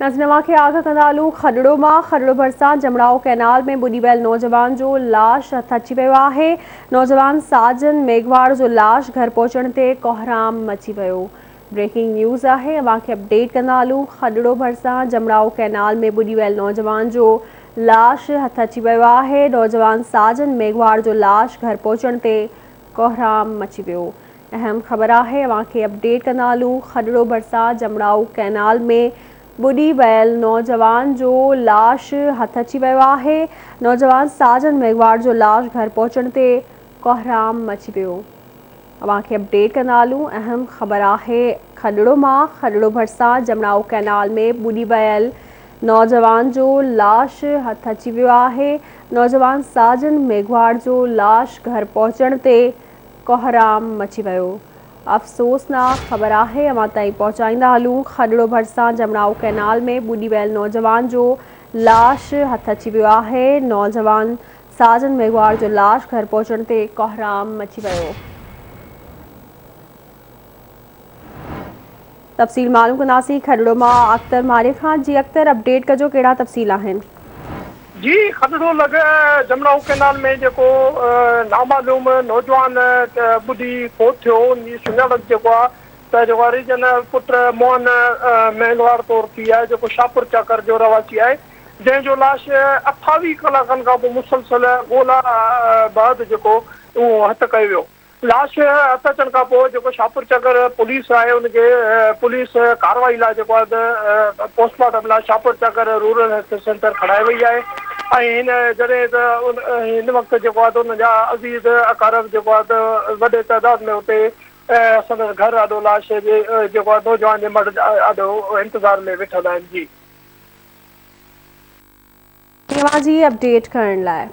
ناظرين اوهان کي آگاهه ڪندا هلون کڏڙو مان کڏڙو ڀرسان جمڙائو ڪئنال ۾ ٻڏي ويل نوجوان جو لاش هٿ اچي ويو آهي نوجوان ساجن ميگهواڙ جو لاش گهر پهچڻ تي ڪهرام مچي ويو بريڪنگ نيوز آهي اوهان کي اپڊيٽ ڪندا هلون کڏڙو ڀرسان جمڙائو ڪئنال ۾ ٻڏي ويل نوجوان جو لاش هٿ اچي ويو آهي نوجوان ساجن ميگهواڙ جو لاش گهر پهچڻ تي ڪهرام مچي ويو اهم خبر آهي اوهان کي اپڊيٽ ڪندا هلون کڏڙو ڀرسان جمڙائو ڪئنال ۾ ٻڏي ويل نوجوان جو لاش هٿ اچي ويو آهي نوجوان ساجن ميگهواڙ جو لاش گهر پهچڻ تي ڪهرام مچي ويو اوهان کي اپڊيٽ ڪندا هلون اهم خبر آهي کڏڙو مان کڏڙو ڀرسان جمڙائو ڪئنال ۾ ٻڏي ويل نوجوان جو لاش هٿ اچي ويو آهي نوجوان ساجن ميگهواڙ جو لاش گهر پهچڻ تي ڪهرام مچي ويو. افسوسناڪ خبر آهي اوهان تائين پهچائيندا هلون کڏڙو ڀرسان جمڙائو ڪئنال ۾ ٻڏي ويل نوجوان جو لاش هٿ اچي ويو آهي نوجوان ساجن ميگهواڙ جو لاش گهر پهچڻ تي ڪهرام مچي ويو. تفصيل معلوم ڪنداسين کڏڙو مان اختر ماري کان جي اختر اپڊيٽ ڪجو ڪهڙا تفصيل آهن. جي کڏڙو لڳ جمڙائو ڪئنال ۾ جيڪو نامعلوم نوجوان ٻڏي فوت ٿيو ان جي سڃاڻپ جيڪو آ ته جيڪو هريجن پٽ موهن مينگهواڙ طور ٿي آهي جيڪو شاهپور چاڪر جو رهواسي آهي جنهن جو لاش 28 ڪلاڪن کان پوء مسلسل ڳولا بعد جيڪو اهو هٿ ڪيو ويو. لاش هٿ اچڻ کان پوء جيڪو شاهپور چڪر پوليس آهي ان کي پوليس ڪارروائي لاء جيڪو آهي ته پوسٽ مارٽم لاء Shahpur Chakar rural health centre کڻائي وئي آهي ۽ هن جڏهن ته هن وقت جيڪو آهي ته ان جا عزيز اقارب جيڪو آهي ته وڏي تعداد ۾ اتي سندس گهر آڏو لاش جي جيڪو آهي نوجوان جي مڙهه آڏو انتظار ۾ ويٺل آهن جي. اوهان جي اپڊيٽ ڪرڻ لاء.